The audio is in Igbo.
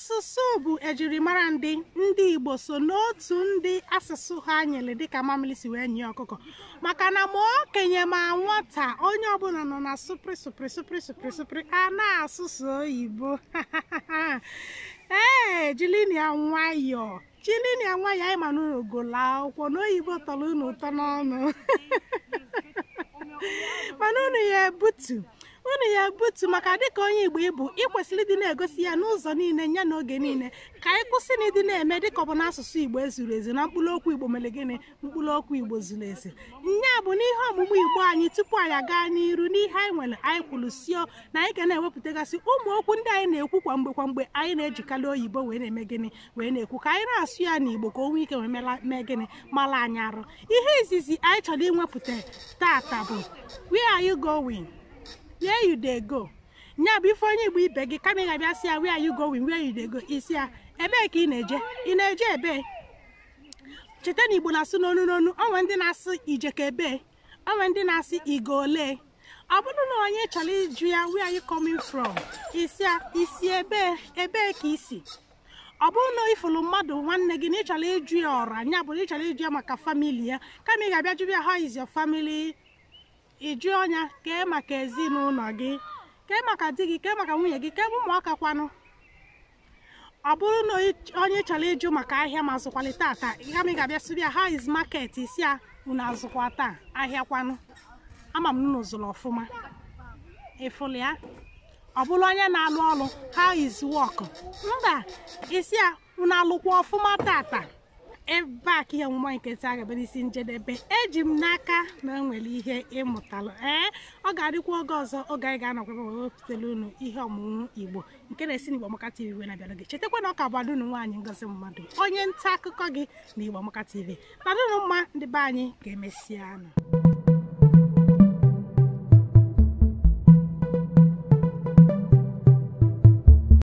Asụsụ bụ ejirimara ndị Igbo so n'otu ndị asụsụ ha nyere dịka mamịlị si wee nye ọkụkọ, maka na ma okenye ma nwata onye ọbụla nọ na sụpịrị sụpịrị sụpịrị sụpịrị sụpịrị a na-asụsụ oyibo. Ee, jilini ya nwayọọ, jilini ya nwayọọ, anyị ma na unu gụlụ akwụkwọ na oyibo tọrọ unu ụtọ n'ọnụ. Mana unu ya ebutu maka dịka onye Igbo ịbụ, ị kwesịrị ịdị na-egosi ya n'ụzọ niile ya n'oge niile, ka anyị kwụsị na ịdị na-eme dịka ọ bụ n'asụsụ Igbo ezuru ezu na mkpụrụ okwu Igbo mere gịnị, mkpụrụ okwu Igbo zuru ezu. Nya bụ n'ihe ọmụmụ Igbo anyị tupu anyị aga n'iru n'ihe anyị nwere, anyị kwuru sio na anyị ga na-ewepụtagasị ụmụ okwu ndị anyị na-ekwu kwa mgbe kwa mgbe anyị na-ejikarị oyibo wee na-eme gịnị, wee na-ekwu ka anyị na-asụ ya n'Igbo ka o nwee ike wee mee gịnị, mara anyị arụ. Ihe izizi anyị chọrọ inwepụta tata bụ where are you going? Where you dey go? Nya bụ ife onye Igbo ibe gị, kama ị ga-abịa sị ya where are you going, where you dey go, isi ya ebee ka ị na-eje, ị na-eje ebee? Cheta na Igbo na-asụ n'onu n'onu, onwe ndị na-asụ ije ka ebee, onwe ndị na-asị igo ole. Ọ bụrụ na onye chọrọ ịjụ ya where are you coming from, isi ya isi ebee, ebee ka isi. Ọ bụrụ na ịfụrụ mmadụ nwanne gị na ị chọrọ ịjụ ya ọra, nya bụ na ị chọrọ ịjụ ya maka family ya, kama ị ga-abịa jụrụ ya how is your family, ị jụọ ọnya kee maka ezinụlọ gị, kee maka di gị, kee maka nwunye gị, kee ụmụaka kwanụ. Ọ bụrụ na onye chọrọ ịjụ maka ahịa ma azụkwali tata, kama ị ga-abịa sịrị ya how is market, isi ya unu azụkwa taa ahịa kwanụ, ama m unu zụrụ ọfụma, ịfụlụ ya. Ọ bụrụ onye na-alụ ọrụ how is work, mba, isi ya unu alụkwa ọfụma tata. Ebe a ka ihe ọmụmụ nke taa ga-abịa n'isi njedebe. Eji m n'aka na enwere ihe ịmụtalụ. Ee, ọ ga-adịkwa oge ọzọ oge anyị ga-anọkwa ebe wee wepụtara unu ihe ọmụmụ Igbo nke na-esi n'Igbo Amaka TV wee na-abịara gị. Chetakwa na ọ ka bụ Ada unu nwaanyị Ngozi Mmadụ, onye nta akụkọ gị na Igbo Amaka TV. Nọdụnụ mma ndị be anyị, ga-emesịa nụ.